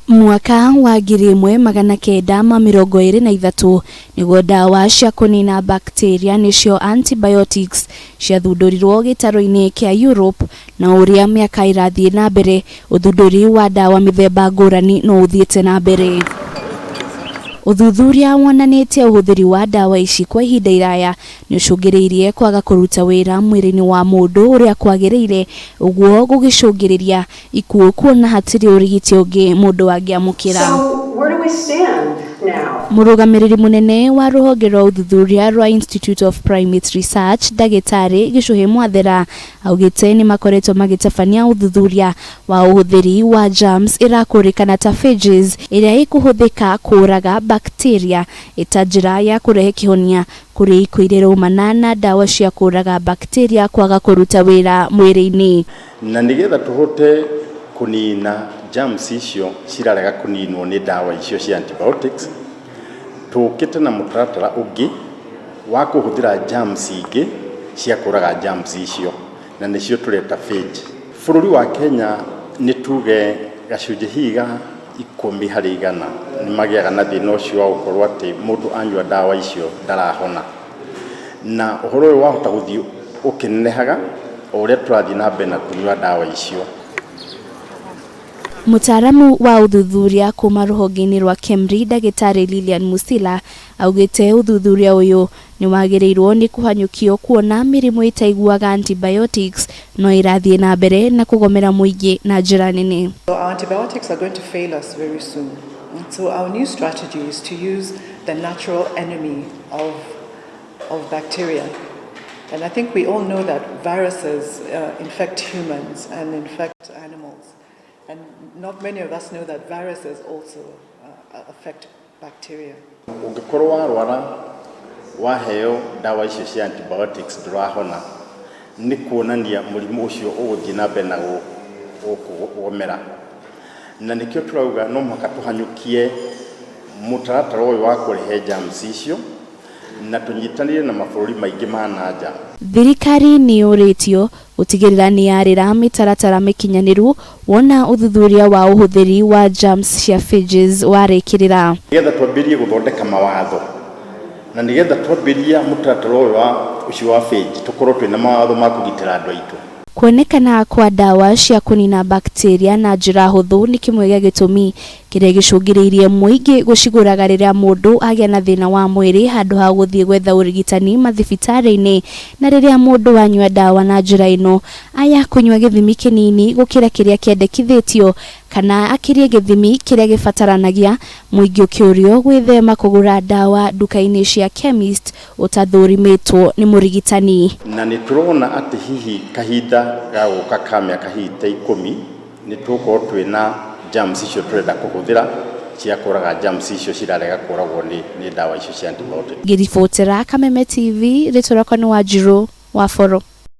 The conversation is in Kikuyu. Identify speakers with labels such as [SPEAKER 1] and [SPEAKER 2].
[SPEAKER 1] Mwaka wa 1923 nĩguo ndawa cia kũnina bacteria nĩcio antibiotics ciathundũrirwo gĩtarũ-inĩ kĩa Europe, na ũrĩa mĩaka ĩrathiĩ na mbere ũthundũri wa ndawa mĩthemba ngũrani no ũthiĩte na mbere. Ũthuthuria wonanĩtie ũhũthĩri wa ndawa ici kwa ihinda iraya nĩ ũcũngĩrĩirie kwaga kũruta wĩra mwĩrĩ-inĩ wa mũndũ ũrĩa kwagĩrĩire, ũguo gũgĩcũngĩrĩria ikuũ kuona hatirĩ ũrigiti ũngĩ mũndũ angĩamũkĩra.
[SPEAKER 2] So where do we stand now?
[SPEAKER 1] Mũrũgamĩrĩri mũnene wa rũhonge rwa ũthuthuria rwa Institute of Primate Research, Ndagĩtarĩ Gĩcũhĩ Mwathera, augĩte nĩ makoretwo magĩtabania ũthuthuria wa ũhũthĩri wa germs ĩrakũrĩkana ta phages, ĩrĩa ĩkũhũthĩka kũũraga bacteria ĩta njĩra ya kũrehe kĩhonia kũrĩ ikuũ iria iraumana na ndawa cia kũũraga bacteria kwaga kũruta wĩra mwĩrĩ-inĩ.
[SPEAKER 3] Na nĩgetha tũhote kũnina germs icio cirarega kũninwo nĩ ndawa icio cia antibiotics, tũkĩte na mũtaratara ũngĩ wa kũhũthĩra germs ingĩ cia kũraga germs icio, na nĩcio tũreta phage. Bũrũri wa Kenya, nĩ tuge gacunjĩ hihi ga 10% nĩ magĩaga na thĩna ũcio wa gũkorwo atĩ mũndũ anyua ndawa icio ndarahona, na ũhoro ũyũ wahota gũthiĩ ũkĩnenehaga o ũrĩa tũrathiĩ na mbere na kũnyua ndawa icio.
[SPEAKER 1] Mũtaaramu wa ũthuthuria kuma rũhonge-inĩ rwa KEMRI, Ndagĩtarĩ Lilian Musila, augĩte ũthuthuria ũyũ nĩ wagĩrĩirwo nĩ kũhanyũkio kuona mĩrimũ ĩtaiguaga antibiotics no ĩrathiĩ na mbere na kũgomera mũingĩ na njĩra nene.
[SPEAKER 4] So our antibiotics are going to fail us very soon. So our new strategy is to use the natural enemy of bacteria. And I think we all know that viruses infect humans and infect animals. And not many of us know that viruses also affect bacteria.
[SPEAKER 3] Ũngĩkorwo warwara, waheo ndawa icio cia antibiotics, ndũrahona, nĩ kuonania mũrimũ ũcio ũgũthiĩ na mbere na kũgomera, na nĩkĩo tũrauga no mũhaka tũhanyũkie mũtaratara ũyũ wa kũrehe germs icio na tũnyitanĩre na mabũrũri maingĩ ma na nja.
[SPEAKER 1] Thirikari nĩ yũrĩtio gũtigĩrĩra nĩ yarĩra mĩtaratara mĩkinyanĩru wona ũthuthuria wa ũhũthĩri wa germs cia phages warĩkĩrĩra.
[SPEAKER 3] Nĩgetha twambĩrĩrie gũthondeka mawatho na nĩgetha twambĩrĩria mũtaratara ũyũ wa ũcio wa phage, tũkorwo twĩna mawatho ma kũgitĩra andũ aitũ.
[SPEAKER 1] Kuonekana kwa ndawa cia kũnina bacteria na njĩra hũthũ nĩ kĩmwe gĩa gĩtũmi kĩrĩa gĩcũngĩrĩirie mũingĩ gũcigũraga rĩrĩa mũndũ agĩa na thĩna wa mwĩrĩ handũ ha gũthiĩ gwetha ũrigitani mathibitarĩ-inĩ. Na rĩrĩa mũndũ anyua ndawa na njĩra ĩno, aya kũnyua gĩthimi kĩnini gũkĩra kĩrĩa kĩendekithĩtio kana akĩrie gĩthimi kĩrĩa gĩbataranagia, mũingĩ ũkĩũrio gwĩthema kũgũra ndawa nduka-inĩ cia chemist ũtathũrimĩtwo nĩ mũrigitani.
[SPEAKER 3] Na nĩ tũrona atĩ hihi kahinda ga gũka ka mĩaka hihi ta 10 nĩ tũgũkorwo twĩna germs icio tũrenda kũhũthĩra cia kũraga germs icio cirarega kũragwo nĩ ndawa icio cia antibiotic.
[SPEAKER 1] Ngĩribotera Kameme TV, rĩtwa rĩakwa nĩ Wanjirũ wa Boro.